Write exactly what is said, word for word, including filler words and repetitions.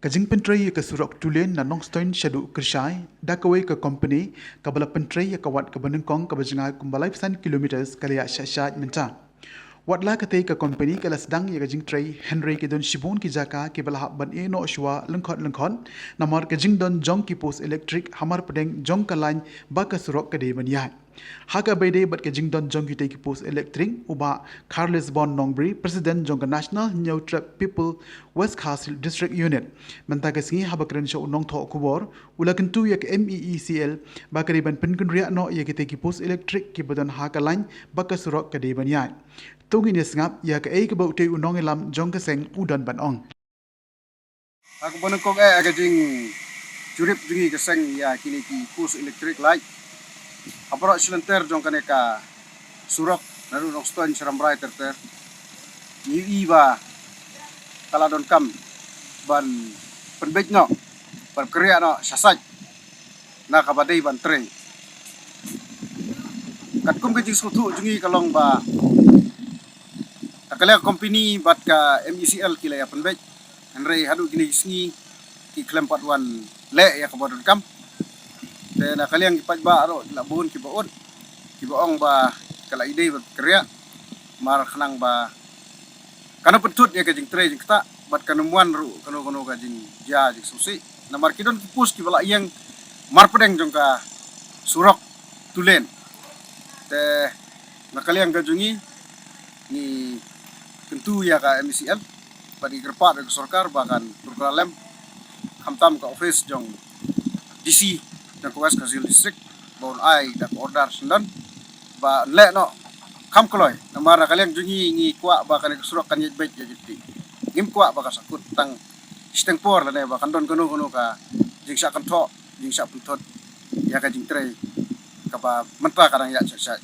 Ka jingpyntrei ïa ka surok two lane na Nongstoiñ shaduh Kyrshai da kawei ka company kaba la pyntrei ïa ka wat kaba nyngkong kaba jngai kumba laiphew san kilometers ka la ïaid shah shah mynta. Wat la katei ka company ka la sdang ïa ka jingtrei, hynrei ki don shibun ki jaka kiba la hap ban ïeh noh shuwa lyngkhot lyngkhot namar ka jingdon jong ki post elektrik hamar pdeng jong ka lain ba ka surok ka dei ban ïaid. Ha kaba ïadei bad ka jingdon jong kitei ki post elektrik, u Bah Carlisbon Nongbri, President jong ka National Hynñiewtrep People West Khasi Hills District Unit, mynta ka sngi haba kren sha u nongthoh khubor, u la kyntu ïa ka M E E C L ba ka dei ban pynkynriah noh ïa kitei ki post elektrik kiba don ha ka lain ba ka surok ka dei ban ïaid. To ngin ïa sngap ïa kaei kaba utei u nongïalam jong ka seng u don ban ong. Ha kaba nyngkong eh, ka jingjurip jong ngi ka seng ïa kine ki post elektrik light ha baroh shi lynter jong kane ka surok naduh Nongstoiñ sha Rambrai ter ter, ngi ïohi ba ka la donkam ban pynbeit noh, ban kynriah noh sha sait na kaba dei ban trei. Katkum ka jingsngewthuh jong ngi ka long ba ka liang ka company bad ka M E C L ki la ïa pynbeit, hynrei haduh kine ki sngi ki khlem pat wan leh ïa kaba donkam. Te na ka liang ki paidbah ruh ki la bun kiba ud, kiba ong ba ka la ïadei bad kynriah, mar khnang ba kan ym pynthut ïa ka jingtrei jingktah bad kan ym wan ruh kano kano ka jingjia jingsngewsih namar ki don ki post kiba la ïeng marpdeng jong ka surok two lane. Te na ka liang ka jong ngi, ngi kyntu ïa ka M E C L bad ngi kyrpad ïa ka sorkar ba kan pyrkhat lem, khamtam ka office jong D C jong ka West Khasi Hills District, ba un ai da ka order syndon ba un leh noh kham kloi. Namar na ka liang jong ngi, ngi kwah ba kane ka surok kan ïaid beit ïa jingtih. Ngim kwah ba ka sahkut tang shiteng por lane ba kan don kano kano ka jingshah kynthoh, jingshah pynthut ïa ka jingtrei kaba mynta ka dang ïaid shah shah.